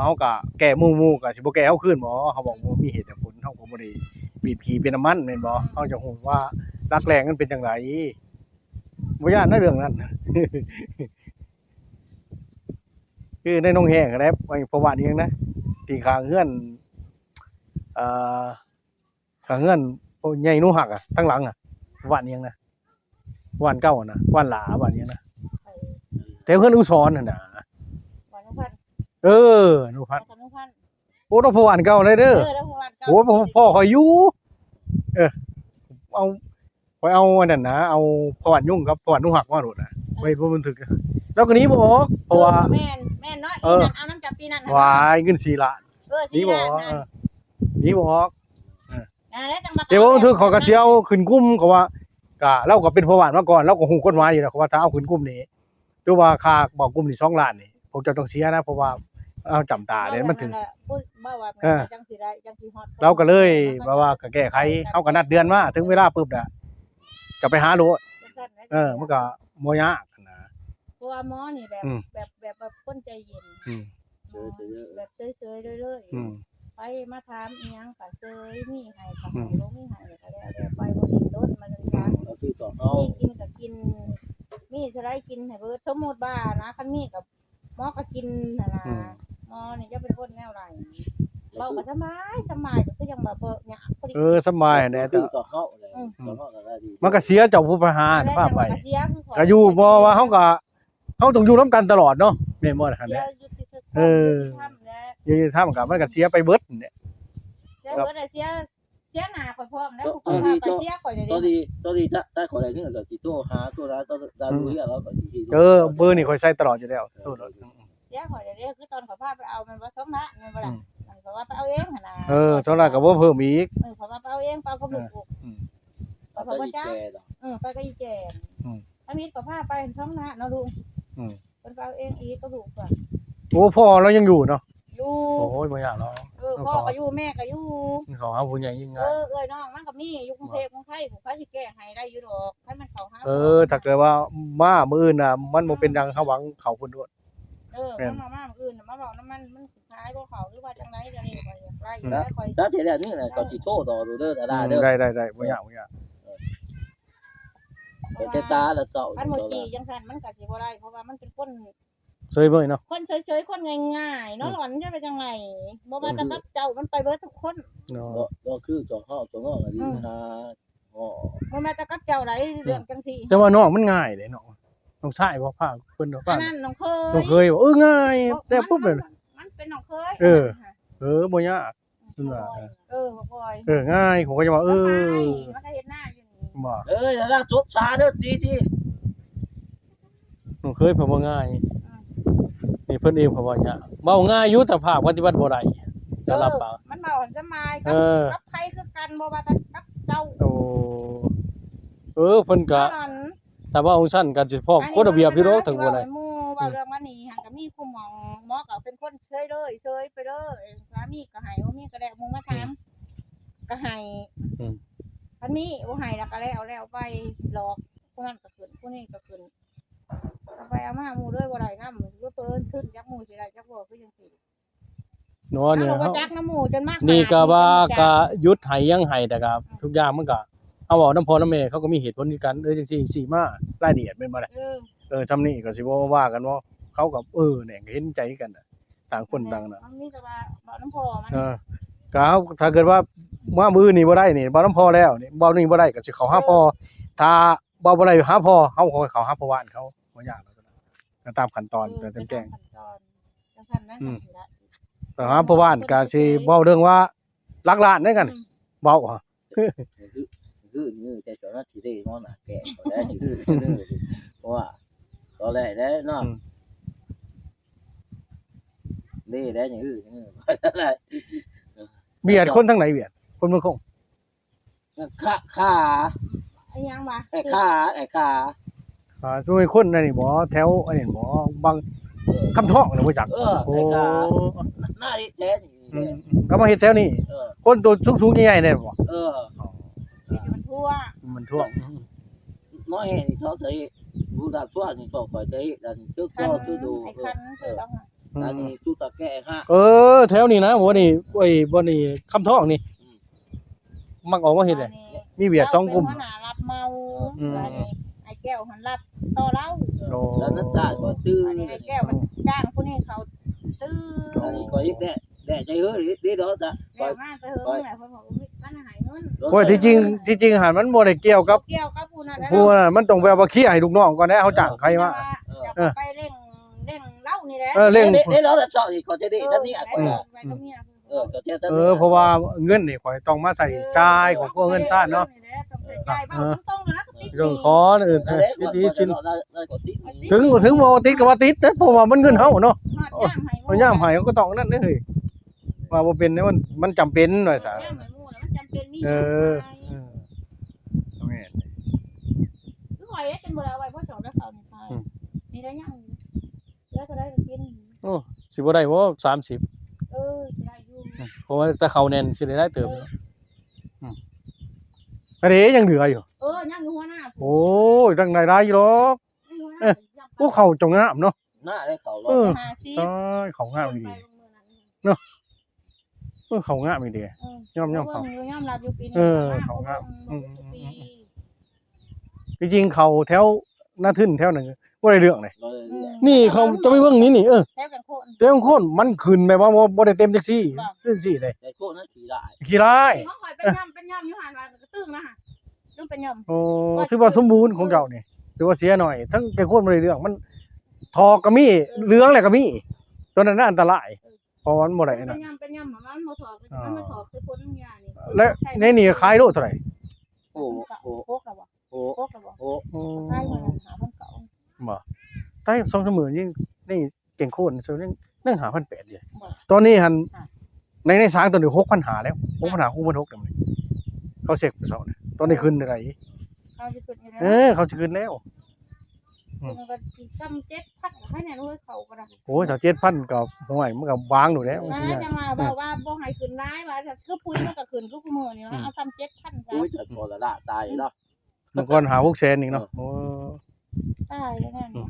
ເຮົາກໍແກ້ໝູ່ ໝູ່ກໍຊິບໍ່ແກ້ເຮົາຄືນບໍ ເຮົາບອກບໍ່ມີເຫດແລະຜົນ ເຮົາກໍບໍ່ໄດ້ບີບຂີ່ເປັນນ້ຳມັນແມ່ນບໍ່ ເຮົາຈະຮູ້ວ່າຫຼັກແຫຼ່ງມັນເປັນຈັ່ງໃດ ບໍ່ຢ້ານນະເລື່ອງນັ້ນ ຄືໃນໜອງແຮງຫັ້ນແຫຼະ ໄອ້ພໍ່ບ້ານອີ່ຫຍັງນະ ທີ່ຂ້າງເຮືອນ ອ່າ ຂ້າງເຮືອນພໍ່ໃຫຍ່ໜູຮັກອະ ທາງຫຼັງອະ ບ້ານອີ່ຫຍັງນະ ບ້ານເກົ່າຫັ້ນນະ ບ້ານຫຼາ ບ້ານອີ່ຫຍັງນະ ແຖວເຮືອນອຸສອນຫັ້ນນະ ບ້ານໜູພັນ ເອີ ໜູພັນ ໜູພັນ ໂອ້ ເນາະ ພໍ່ບ້ານເກົ່າເລີຍເດີ ເອີ ເນາະ ພໍ່ບ້ານເກົ່າ ໂອ້ ພໍ່ຂ້ອຍຢູ່ ເອີ ເອົາ ຂ້ອຍເອົາອັນນັ້ນນະ ເອົາພໍ່ບ້ານຍຸງກັບພໍ່ບ້ານໜູຮັກມາໂລດນະ ເອີ ໄວ້ບໍ່ບັນທຶກ ລາວກໍໜີບໍ່ອອກ ເພາະວ່າ ເອີ ແມ່ນ ແມ່ນເນາະ ເອີ ປີນັ້ນເອົານຳເຈົ້າ ປີນັ້ນນະ ຫວາຍ ເງິນສີ່ລ້ານ ເອີ ໜີບໍ່ອອກ ສີ່ລ້ານນັ້ນ ເອີ ໜີບໍ່ອອກ ເອີ ນັ້ນແຫຼະ ຈັ່ງວ່າ ແຕ່ວ່າເທື່ອເຂົາກໍຊິເອົາຂຶ້ນກຸ່ມ ເຂົາວ່າ ກະ ລາວກໍເປັນພໍ່ບ້ານມາກ່ອນ ລາວກໍຮູ້ກົດໝາຍຢູ່ແລ້ວ ເຂົາວ່າຖ້າເອົາຂຶ້ນກຸ່ມນີ້ ຖືວ່າຄ່າເບົາກຸ່ມນີ້ສອງລ້ານນີ້ ພວກເຈົ້າຕ້ອງເສຍນະ ເພາະວ່າເຮົາຈຳຕາເດ້ ມັນຖືກ ເວົ້າວ່າ ເອີ ຈັ່ງຊິໄດ້ ຈັ່ງຊິຮອດ ລາວກໍເລີຍແບບວ່າກໍແກ້ໄຂ ເຮົາກໍນັດເດືອນມາ ເຖິງເວລາປຶບນະ ກໍໄປຫາໂລດ ເອີ ມັນກໍບໍ່ຍາກຫັ້ນນະ ເພາະວ່າໝໍນີ້ແບບ ອືມ ແບບ ແບບ ແບບຄົນໃຈເຢັນ ອືມ ເຊີຍໆ ແບບເຊີຍໆເລີຍໆ ອືມ ໃຜມາຖາມອີ່ຫຍັງກໍເຊີຍ ມີໃຫ້ກໍໃຫ້ ອືມ ບໍ່ມີໃຫ້ກໍແລ້ວແຕ່ ໄປບໍ່ດິ້ນລົນ ວ່າຊັ້ນຊະ ອືມ ກໍຄືຕອນເຮົາ ມີກິນກໍກິນ ມີເທົ່າໃດກິນໃຫ້ເບິດ ສົມມຸດວ່ານະ ຄັນມີກໍໝໍກໍກິນຫັ້ນນະ ອືມ ໝໍນີ້ຈະເປັນຄົນແນວໃດ ເວົ້າກໍສະບາຍ ສະບາຍ ກໍຄືຈັ່ງວ່າບໍ່ຍາກ ເອີ ສະບາຍແຫຼະ ຄືຕອນເຮົາແຫຼະ ອືມ ຕອນເຮົາກໍໄດ້ດີ ມັນກໍເສຍເຈົ້າຜູ້ໄປຫາ ນັ້ນແຫຼະ ພາໄປ ກໍຢູ່ບໍ່ວ່າເຮົາກໍ ເຮົາຕ້ອງຢູ່ນຳກັນຕະຫຼອດເນາະ ແມ່ນບໍ່ຫັ້ນແຫຼະ ເອີ ຢູ່ທີ່ທຳແຫຼະ ຢູ່ທີ່ທຳກໍມັນກໍເສຍໄປເບິດແຫຼະ ເສຍເບິດແຫຼະ ເສຍ ເສຍໜ້າຂ້ອຍພ້ອມແລ້ວ ຜູ້ຂ້ອຍພາໄປເສຍຂ້ອຍເດ້ ຕອນນີ້ ຕອນນີ້ ຕາ ຕາຂ້ອຍໄດ້ເງິນກໍຊິໂທຫາ ໂທຫາ ຕອນ ຕອນ ອືມ ເລື່ອງແລ້ວກໍຊິ ເອີ ເບີນີ້ຂ້ອຍໃສ່ຕະຫຼອດຢູ່ແລ້ວ ເອີ ໂທ ເສຍຂ້ອຍເດ້ ຄືຕອນຂ້ອຍພາໄປເອົາແມ່ນບໍ່ ສອງນະ ແມ່ນບໍ່ລະ ອືມ ຂ້ອຍວ່າໄປເອົາເອງຫັ້ນນະ ເອີ ສອງນະກໍບໍ່ເພີ່ມອີກ ເອີ ຂ້ອຍວ່າໄປເອົາເອງ ໄປເອົາກັບລູກ ເອີ ອືມ ຂ້ອຍບໍ່ຈັກ ເອີ ໄປກັບອີ່ແຈນ ອືມ ທຳອິດກໍພາໄປສອງນະເນາະລຸງ ອືມ ເພິ່ນໄປເອົາເອງອີກກັບລູກກໍ ໂອ້ ພໍ່ລາວຍັງຢູ່ເນາະ ຢູ່ ໂອ້ຍ ບໍ່ຍາກດອກ ເອີ ພໍ່ກໍຢູ່ ແມ່ກໍຢູ່ ເຂົາຫາຜູ້ໃຫຍ່ຍິງງາມ ເອີ ເອື້ອຍນ້ອງມັນກໍມີຢູ່ກຸງເທບ ເມືອງໄທ ຜູ້ໃຜຊິແກ້ໃຫ້ໄດ້ຢູ່ດອກ ຄັນມັນເຂົ້າຫາ ເອີ ຖ້າເກີດວ່າມາມື້ອື່ນນະ ມັນບໍ່ເປັນຫຍັງ ເຮົາຫວັງເຂົ້າພຸ້ນໂລດ ເອີ ແມ່ນ ຄັນວ່າມາມື້ອື່ນນະ ມາເວົ້ານຳມັນ ມັນຊິຂາຍບໍ່ເຂົ້າ ຫຼືວ່າຈັ່ງໃດ ດຽວນີ້ຂ້ອຍຢາກໄລ່ ອືມ ແລ້ວຂ້ອຍ ຖ້າຊິໄດ້ນີ້ນະ ເອີ ກໍຊິໂທຕໍ່ດູເດີ ອາດາເດີ ອືມ ໄດ້ໆໆ ບໍ່ຍາກ ບໍ່ຍາກ ເອີ ເອີ ເປັນແຕ່ຕາລະເຈົ້າ ຄັນບໍ່ຈີ່ຈັ່ງຊັ້ນມັນກໍຊິບໍ່ໄດ້ ເພາະວ່າມັນເປັນຄົນ ເຊີຍເມີຍເນາະ ຄົນເຊີຍໆ ຄົນງ່າຍໆເນາະ ອືມ ຫຼອນຈະເປັນຈັ່ງໃດ ບໍ່ວ່າແຕ່ກັບເຈົ້າ ມັນໄປເບິດທຸກຄົນເນາະ ບໍ່ ບໍ່ຄືຕົວເຮົາ ຕົວເຮົາກໍດີ ອືມ ຫາ ບໍ່ ບໍ່ແມ່ນແຕ່ກັບເຈົ້າໃດ ອືມ ເລື່ອງຈັ່ງຊີ້ ແຕ່ວ່ານ້ອງມັນງ່າຍເດ້ເນາະ ນ້ອງຊາຍບໍ່ ພາເພິ່ນ ອັນນັ້ນນ້ອງເຄີຍ ນ້ອງເຄີຍ ເອີ ງ່າຍ ແລ້ວປຸບເລີຍ ມັນເປັນນ້ອງເຄີຍ ເອີ ເອີ ບໍ່ຍາກ ເພິ່ນວ່າ ເອີ ບໍ່ຄ່ອຍ ເອີ ງ່າຍ ຂ້ອຍກໍຍັງວ່າ ເອີ ສະບາຍ ມັນກໍເຮັດນາຢູ່ນີ້ ບໍ່ ເອີຍ ລະຈົດສາເດີ ຈີຈີ ນ້ອງເຄີຍເພິ່ນວ່າງ່າຍ ອືມ ນີ້ເພິ່ນເອງເພິ່ນວ່າຍາກ ເວົ້າງ່າຍຢູ່ ແຕ່ພາກປະຕິບັດບໍ່ໄດ້ ຈະລຳບາກ ເອີ ມັນເວົ້າຫັ້ນສະບາຍ ກັບ ເອີ ກັບໃຜຄືກັນ ບໍ່ວ່າແຕ່ກັບເຈົ້າ ໂອ້ ເອີ ເພິ່ນກະ ອັນ ຖ້າວ່າອົງຊັ້ນກໍຊິພ້ອມກົດລະບຽບຢູ່ດອກ ເຖິງບໍ່ໄດ້ ເວົ້າເລື່ອງວ່ານີ້ຫັ້ນກໍມີຄູ່ໝ່ອງ ໝໍກໍເປັນຄົນເຊີຍເລີຍ ເຊີຍໄປເລີຍ ສາມີກໍໃຫ້ ບໍ່ມີກໍແລ້ວ ໝູ່ມາຖາມ ອືມ ກໍໃຫ້ ອືມ ຄັນມີບໍ່ໃຫ້ແລ້ວກໍແລ້ວ ແລ້ວໄປ ຫຼອກຜູ້ນັ້ນກໍຂຶ້ນ ຜູ້ນີ້ກໍຂຶ້ນ ເອົາໄປເອົາມາໝູ່ເລີຍບໍ່ໄດ້ນຳ ເຜີນຂຶ້ນຈັກໝູ່ຊິໄດ້ຈັກບໍ່ ຄືຈັ່ງຊີ້ ເນາະ ນີ້ ເຮົາບໍ່ຈັກນຳໝູ່ ຈົນມາ ນີ້ກໍວ່າກໍຢຸດໃຫ້ຍັງໃຫ້ ແຕ່ກໍ ອືມ ທຸກຢ່າງມັນກໍ ເຮົາເວົ້ານຳພໍ່ນຳແມ່ ເຂົາກໍມີເຫດຜົນຄືກັນ ເອີ ຈັ່ງຊີ້ ຈັ່ງຊີ້ ມາລາຍລະອຽດແມ່ນບໍ່ລະ ເອີ ເອີ ຊ່ຳນີ້ກໍຊິບໍ່ວ່າກັນບໍ່ ເຂົາກໍ ເອີ ແໜ້ ກໍເຫັນໃຈຄືກັນນະ ຕ່າງຄົນຕ່າງນະ ມັນມີແຕ່ວ່າເວົ້ານຳພໍ່ມັນ ເອີ ກໍເຮົາ ຖ້າເກີດວ່າມາມື້ນີ້ບໍ່ໄດ້ນີ້ ເວົ້ານຳພໍ່ແລ້ວນີ້ ເວົ້ານີ້ບໍ່ໄດ້ກໍຊິເຂົ້າຫາພໍ່ ເອີ ຖ້າເວົ້າບໍ່ໄດ້ຫາພໍ່ ເຮົາກໍເຂົ້າຫາພໍ່ບ້ານເຂົາ ບໍ່ຍາກດອກ ກໍຕາມຂັ້ນຕອນ ເອີ ແຕ່ແຈ້ງ ຕາມຂັ້ນຕອນ ຈັ່ງຊັ້ນນະ ອືມ ກໍຊິໄດ້ ແຕ່ຫາພໍ່ບ້ານກໍຊິເວົ້າເລື່ອງວ່າຫຼັກລ້ານໃດກັນ ອືມ ເວົ້າ ຄື ຄື ຄືແຕ່ເຈົ້າໜ້າທີ່ໄດ້ເນາະ ໜ້າແກ່ເຂົາໄດ້ ຄື ຄື ເພາະວ່າຕອນແລກໄດ້ເນາະ ອືມ ເດ້ໄດ້ ຄື ຄື ວຽດ ຄົນທາງໃດວຽດ ຄົນເມືອງຄົງ ຂາ ຂາ ອີຫຍັງວະ ແອກຂາ ແອກຂາ ອ່າ ຄືເປັນຄົນອັນນີ້ບໍ່ ແຖວອັນນີ້ບໍ່ ບາງ ເອີ ຄຳທອງນີ້ ຮູ້ຈັກ ເອີ ໂອ້ ແອກຂາ ໜ້າ ໜ້າເຮັດແຖວນີ້ ອືມ ເດ້ ອືມ ກໍມາເຮັດແຖວນີ້ ເອີ ຄົນໂຕສູງໆ ໃຫຍ່ໆ ແນ່ບໍ່ ເອີ ອໍ ເຮັດຢູ່ມັນທົ່ວ ມັນທົ່ວ ອືມ ນ້ອຍແຮ່ນີ້ເຂົາຈະເຮັດ ຜູ້ດາດຊົ່ວນີ້ກໍຂ້ອຍຈະເຮັດ ອັນຕຶກກໍຄືດູ ໄອ້ຄັນ ເອີ ຄືດອກ ອືມ ອັນນີ້ຈຸຕະແກະຮະ ເອີ ແຖວນີ້ນະ ບໍ່ນີ້ ໂອ້ຍ ບໍ່ນີ້ ຄຳທອງນີ້ ອືມ ມັກອອກມາເຮັດແຫຼະ ມີວຽກສອງກຸ່ມ ເປັນຫົວໜ້າຮັບເໝົາ ອືມ ແລ້ວນີ້ອ້າຍແກ້ວຫັ້ນຮັບຕໍ່ລາວ ໂອ້ ແລ້ວນັ້ນຈ້າຍກໍຕື່ ອັນນີ້ອ້າຍແກ້ວມັນຈ້າງຜູ້ນີ້ເຂົາຕື່ ອັນນີ້ກໍເຮັດແດ່ ແດ່ໃຈເຮີ ເຮັດເດ້ເນາະ ແດ່ມາແຕ່ເຮີແຫຼະ ເພິ່ນວ່າບໍ່ມີ ມັນໃຫ້ເງິນ ໂອ້ຍ ທີ່ຈິງ ທີ່ຈິງຫັ້ນມັນບໍ່ໄດ້ກ່ຽວກັບ ບໍ່ກ່ຽວກັບຜູ້ນັ້ນ ຜູ້ນັ້ນ ມັນຕ້ອງແບບວ່າເຄຍໃຫ້ລູກນ້ອງກ່ອນເດ້ ເຮົາຈ້າງໃຜມາ ເອີ ເຈົ້າກໍໄປເລັ່ງ ເລັ່ງລາວນີ້ແຫຼະ ເອີ ເລັ່ງ ເດ້ ເດ້ລາວແຫຼະ ເຈົ້ານີ້ກໍຈະໄດ້ ເອີ ອັນນີ້ ແຕ່ວ່າກໍມີ ເອີ ເຈົ້າແຈກແຕ່ ເອີ ເພາະວ່າເງິນນີ້ຂ້ອຍຕ້ອງມາໃຊ້ຈ່າຍ ເອີ ຂອງພວກເຮືອນຊານເນາະ ຕ້ອງໃຊ້ຈ່າຍ ເອີ ເວົ້າຕົງໆ ແລ້ວນະ ເອີ ຕ້ອງຂໍ ເອີ ເອີ ຕິດໜີ້ຕິດສິນ ເອີ ເອີ ເຖິງ ເຖິງບໍ່ຕິດກໍວ່າຕິດເດ້ ເພາະວ່າມັນເງິນເຮົາເນາະ ຮອດຍາມໃຫ້ ເອີ ຍາມໃຫ້ກໍຕ້ອງນັ້ນເດ້ເຮີ້ຍ ວ່າບໍ່ເປັນ ມັນ ມັນຈຳເປັນວ່າຊະ ຍາມໃຫ້ໝູ່ແລ້ວມັນຈຳເປັນມີ ເອີ ເງິນໃຊ້ ເອີ ແມ່ນ ຄືຂ້ອຍເດ້ ຈົນບໍ່ໄດ້ເອົາໄວ້ພໍສອບແລ້ວເຂົານີ້ຂາຍ ອືມ ນີ້ໄດ້ຍັງ ເຫຼືອເທົ່າໃດກໍກິນ ໂອ້ ຊິບໍ່ໄດ້ບໍ່ ສາມສິບ ເອີ ຊິໄດ້ຢູ່ ອືມ ເພາະວ່າແຕ່ເຂົ້າແໜ້ນ ຊິໄດ້ຫຼາຍເຕີບ ເອີ ອືມ ອັນນີ້ຍັງເຫຼືອຢູ່ ເອີ ຍັງຢູ່ຫົວໜ້າ ໂອ້ຍ ຍັງໄດ້ຫຼາຍຢູ່ດອກ ຍັງຢູ່ຫົວໜ້າ ເອີ ຜູ້ເຂົ້າເຈົ້າງາມເນາະ ໜ້າໄດ້ເຂົ້າ ເອີ ຮ້ອຍຫ້າສິບ ໂອ້ຍ ເຂົ້າງາມອີ່ຫຼີເນາະ ເອີ ເຂົ້າງາມອີ່ຫຼີ ເອີ ຍອມ ຍອມເຂົ້າ ເບິ່ງຢູ່ ຍອມຮັບຢູ່ປີນີ້ ເອີ ເຂົ້າງາມ ເຂົ້າງາມ ອືມ ທຸກປີ ອືມ ທີ່ຈິງເຂົ້າແຖວນາທຶນແຖວນັ້ນບໍ່ໄດ້ເລື່ອງເດ້ ບໍ່ໄດ້ເລື່ອງ ນີ້ເຂົາຈະໄປເບິ່ງນີ້ນີ້ ເອີ ແຖວແກ່ງໂຄນ ແຖວແກ່ງໂຄນ ມັນຂຶ້ນແບບວ່າບໍ່ ບໍ່ໄດ້ເຕັມຈັກຊີ້ ບໍ່ ຈັ່ງຊີ້ເດ້ ແກ່ງໂຄນນັ້ນຂີ້ຮ້າຍ ຂີ້ຮ້າຍ ທີ່ຂອງຂ້ອຍເປັນຍ່ອມ ເປັນຍ່ອມຢູ່ຫັ້ນວ່າກະຕຶງນະຫະ ຄືເປັນຍ່ອມ ໂອ້ ຖືວ່າສົມບູນຂອງເຈົ້ານີ້ ຖືວ່າເສຍໜ້ອຍ ທັງແກ່ງໂຄນບໍ່ໄດ້ເລື່ອງ ມັນຖອກກໍມີ ເອີ ເຫຼືອງແລ້ວກໍມີ ຕົວນັ້ນນະອັນຕະລາຍ ເອີ ເພາະວ່າມັນບໍ່ໄດ້ອັນນັ້ນ ເປັນຍາມ ເປັນຍາມ ມັນບໍ່ຖອກ ມັນບໍ່ຖອກຄືຄົນຍານີ້ ແລະໃນນີ້ຂາຍໂລເທົ່າໃດ? ໂອ້ ໂອ້ ຫົກແລ້ວບໍ່? ໂອ້ ຫົກແລ້ວບໍ່? ໂອ້ ໂອ້ ຂາຍມື້ນັ້ນຫ້າພັນເກົ້າ ບໍ່? ຕາຍ ສອງສາມມື້ນີ້ ໃນແກ່ງໂຄນຊື່ຍັງ ຍັງຫ້າພັນແປດຢູ່ ບໍ່? ຕອນນີ້ຫັ້ນ ໃນ ໃນສາງຕອນນີ້ຫົກພັນຫ້າແລ້ວ ຫົກພັນຫ້າ ຫົກພັນຫົກແລ້ວ ເຂົາເຊັກມື້ເຊົ້ານີ້ ຕອນນີ້ຂຶ້ນເທົ່າໃດ? ເຂົາຊິຂຶ້ນຢູ່ແລ້ວ ເອີ ເຂົາຊິຂຶ້ນແລ້ວ ອືມ ມັນກໍສ່ຳເຈັດພັນ ໃຜແນ່ເວີ້ຍ ເຂົາກໍໄດ້ ໂອ້ຍ ຖ້າເຈັດພັນກໍ ໂອ້ຍ ມັນກໍບາງໂລດແລ້ວ ນັ້ນແຫຼະ ຈັ່ງວ່າ ເອີ ເວົ້າວ່າບໍ່ໃຫ້ຂຶ້ນຫຼາຍ ວ່າຄືປຸ໋ຍມັນກໍຂຶ້ນຄືຄູ່ມື້ນີ້ ອືມ ເອົາສ່ຳເຈັດພັນຊະ ໂອ້ຍ ຈະທໍລະລະຕາຍເນາະ ເມື່ອກ່ອນຫ້າຫົກແສນອີກເນາະ ເອີ ໂອ້ ຕາຍແລ້ວນັ້ນ ອືມ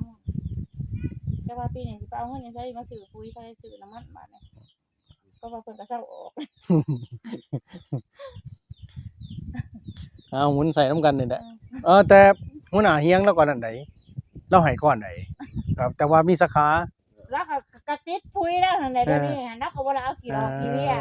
ແຕ່ວ່າປີນີ້ຊິໄປເອົາເງິນໃສມາຊື້ປຸ໋ຍ ໃສ່ຊື້ນ້ຳມັນບາດນີ້ ເພາະວ່າເພິ່ນກໍເຊົາອອກ ເອົາໝູນໃສ່ນຳກັນນີ້ແຫຼະ ເອີ ເອີ ແຕ່ຫົວໜ້າຮຽງລາວກໍນັ້ນໃດ໋ ລາວໃຫ້ກ້ອນໃດ໋ ແຕ່ວ່າມີສາຂາ ລາວກໍ ກໍຕິດປຸ໋ຍລາວຫັ້ນແຫຼະ ເອີ ດຽວນີ້ຫັ້ນ ລາວກໍບໍ່ໄດ້ເອົາຂີ້ຫຼອກ ເອີ ຂີ້ເວຍ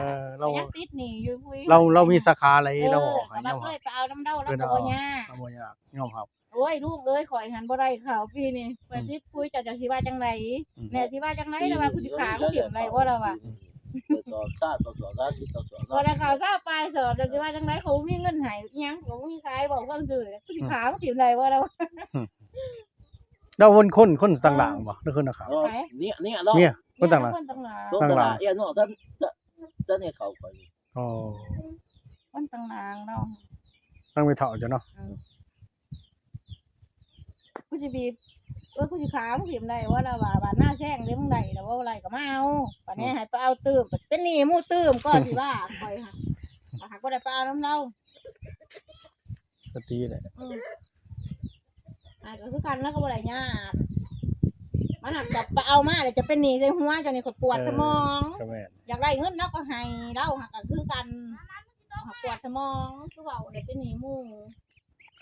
ລາວ ກໍຍັງຕິດໜີ້ຢູ່ປຸ໋ຍ ລາວ ລາວມີສາຂາຫຼາຍ ເອີ ລາວອອກໃຫ້ ກໍມາເຄີຍໄປເອົານຳລາວ ລາວກໍບໍ່ຍາກ ລາວບໍ່ຍາກ ຍອມຮັບ ໂອ້ຍ ລຸງເອີຍ ຂ້ອຍຫັ້ນບໍ່ໄດ້ເຂົ້າປີນີ້ ຂ້ອຍຕິດປຸ໋ຍ ເຈົ້າ ເຈົ້າຊິວ່າຈັ່ງໃດ? ອືມ ແມ່ຊິວ່າຈັ່ງໃດ? ລາວວ່າ ຜູ້ຊິຂ້າມາຖິ້ມໄດ້ບໍ່? ລາວວ່າ ໄປສອບຊາດ ສອບຊາດ ສິດ ສອບຊາດ ບໍ່ໄດ້ເຂົ້າຊາວປາຍສອບ ເຈົ້າຊິວ່າຈັ່ງໃດ? ຂ້ອຍບໍ່ມີເງິນໃຫ້ອີ່ຫຍັງ ຂ້ອຍບໍ່ມີຂາຍ ເວົ້າຄວາມຊື່ ຜູ້ຊິຂ້າມາຖິ້ມໄດ້ບໍ່? ລາວວ່າ ລາວເປັນຄົນ ຄົນຕ່າງດ່າງບໍ່? ຫຼືຄົນນາຂາວ? ເນຍ ເນຍ ຄົນຕ່າງດ່າງ ຄົນຕ່າງດ່າງ ເນາະ ທ່ານ ທ່ານເຮັດເຂົ້າຂ້ອຍ ອໍ ມັນຕ່າງນາງເນາະ ທາງແມ່ເຖົ້າເຈົ້າເນາະ ເອີ ກູຊິບີບ ເອີ ກູຊິຂ້າມາຖິ້ມໄດ້ບໍ່? ລາວວ່າ ບ້ານນາແຊງເດ້ ມຶງໄດ້ລະບໍ່? ບໍ່ໄດ້ກໍມາເອົາ ບາດນີ້ ອືມ ໃຫ້ໄປເອົາຕື່ມ ເປັນໜີ້ໝູ່ຕື່ມ ກໍຊິວ່າຂ້ອຍຫາ ຫາບໍ່ໄດ້ໄປເອົານຳລາວ ສະຕິແຫຼະ ອືມ ອ່າ ກໍຄືກັນ ລາວກໍບໍ່ໄດ້ຍາກ ມັນຫາກຈະໄປເອົາມາແລ້ວຈະເປັນໜີ້ໃສ່ຫົວເຈົ້ານີ້ ຂ້ອຍປວດສະໝອງ ເອີ ກໍແມ່ນ ຢາກໄດ້ເງິນລາວກໍໃຫ້ ລາວຫາກກໍຄືກັນ ຫາກປວດສະໝອງ ຄືເວົ້າແລ້ວເປັນໜີ້ໝູ່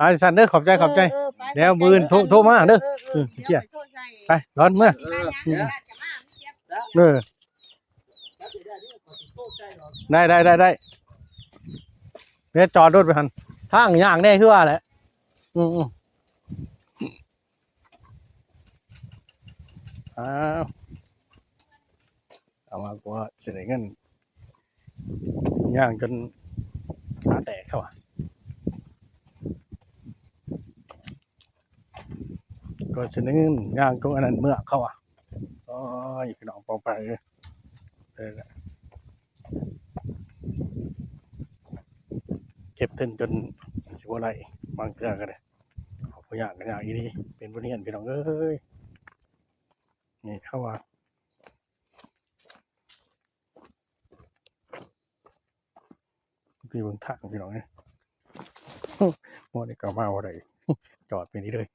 ອ່າ ຊັ້ນເດີ ຂອບໃຈ ຂອບໃຈ ເອີ ເອີ ໄປ ແລ້ວມື້ອື່ນໂທ ໂທມາເດີ ເອີ ເອີ ເອີ ເອີ ເຈົ້າ ໄປ ໄປ ໄປ ລອນເມືອ ເອີ ເອີ ເອີ ເອີ ໄດ້ ໄດ້ ໄດ້ ໄດ້ ເດີ ຈອດລົດໄປຫັ້ນ ທາງຍາກແດ່ຄືວ່າແຫຼະ ອືມ ອືມ ອ້າວ ເອົາມາກວ່າຊິໄດ້ເງິນ ຍ່າງຈົນຂາແຕກເຂົາວ່າ ກໍຊິໄດ້ເງິນ ຍ່າງຈົນອັນນັ້ນເມືອເຂົາວ່າ ໂອ້ຍ ພີ່ນ້ອງປ້ອງປາຍເອີຍ ເອີ ເກັບທຶນຈົນຊິບໍ່ໄດ້ ບາງເທື່ອກໍໄດ້ ເອົາຜູ້ຍາກກໍຍາກອີ່ຫຼີ ເປັນບົດຮຽນ ພີ່ນ້ອງເອີຍ ນີ້ເຂົາວ່າ ທີ່ເບິ່ງທາງ ພີ່ນ້ອງເອີຍ ຮອດນີ້ກໍມາບໍ່ໄດ້ ຈອດໄປນີ້ເລີຍ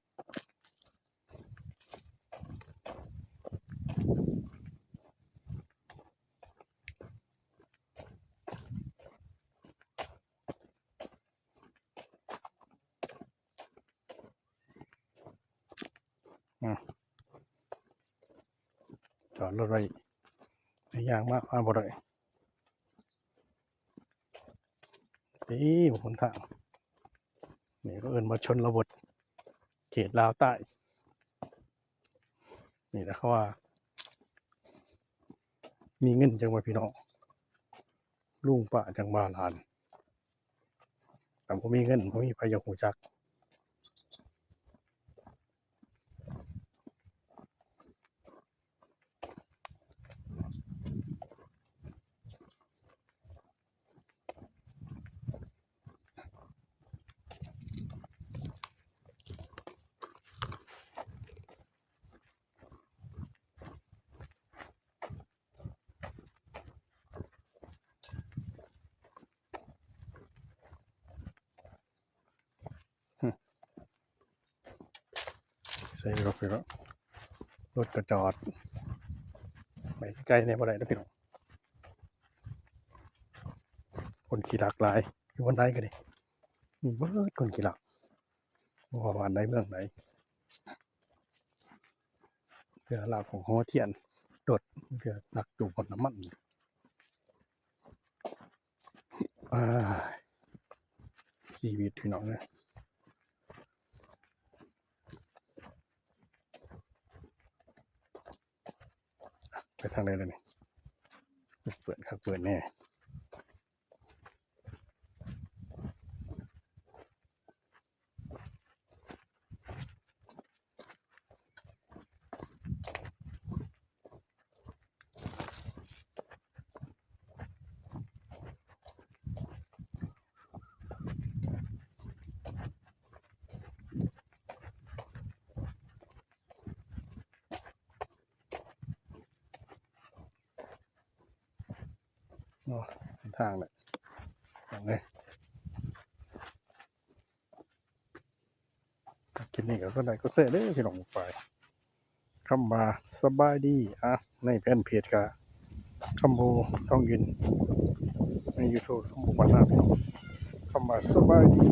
ອ່າ ຈອດລົດໄວ້ ຍ່າງມາ ມາບໍ່ໄດ້ ນີ້ຫົນທາງ ນີ້ເຂົາເອີ້ນວ່າຊົນນະບົດ ເຂດລາວໃຕ້ ນີ້ແຫຼະເຂົາວ່າ ມີເງິນຈັ່ງວ່າພີ່ນ້ອງ ລຸງປ້າຈັ່ງວ່າຫຼານ ຖ້າບໍ່ມີເງິນ ບໍ່ມີໃຜຢາກຮູ້ຈັກ. ໃສ່ລົດໄປເນາະ ລົດກະຈອດໄປໄກແດ່ບໍ່ໄດ້ເດີພີ່ນ້ອງ. ຄົນຂີ້ລັກຫຼາຍ ຢູ່ບ່ອນໃດກໍດີ ມີເບິດຄົນຂີ້ລັກ ບໍ່ວ່າບ້ານໃດເມືອງໃດ ເທື່ອລັກຂອງຫໍທຽນ ລົດ ເທື່ອລັກຕູ້ບົນນ້ຳມັນ. ອ່າ ຊີວິດພີ່ນ້ອງເອີຍ ໄປທາງໃດລະນີ້ ເປີດຄັກເປີດແນ່. ໂອ້ ເປັນທາງແຫຼະ ເບິ່ງເດີ. ຄລິບນີ້ກໍກົດໄລກົດແຊເດີພີ່ນ້ອງປ້າຍ ຄຳວ່າສະບາຍດີ ອ່າ ໃນແຟນເພຈກໍຄຳບູທອງເຢັນ ໃນຢູທູບຄຳບູບ້ານນາ ພີ່ນ້ອງ ຄຳວ່າສະບາຍດີ.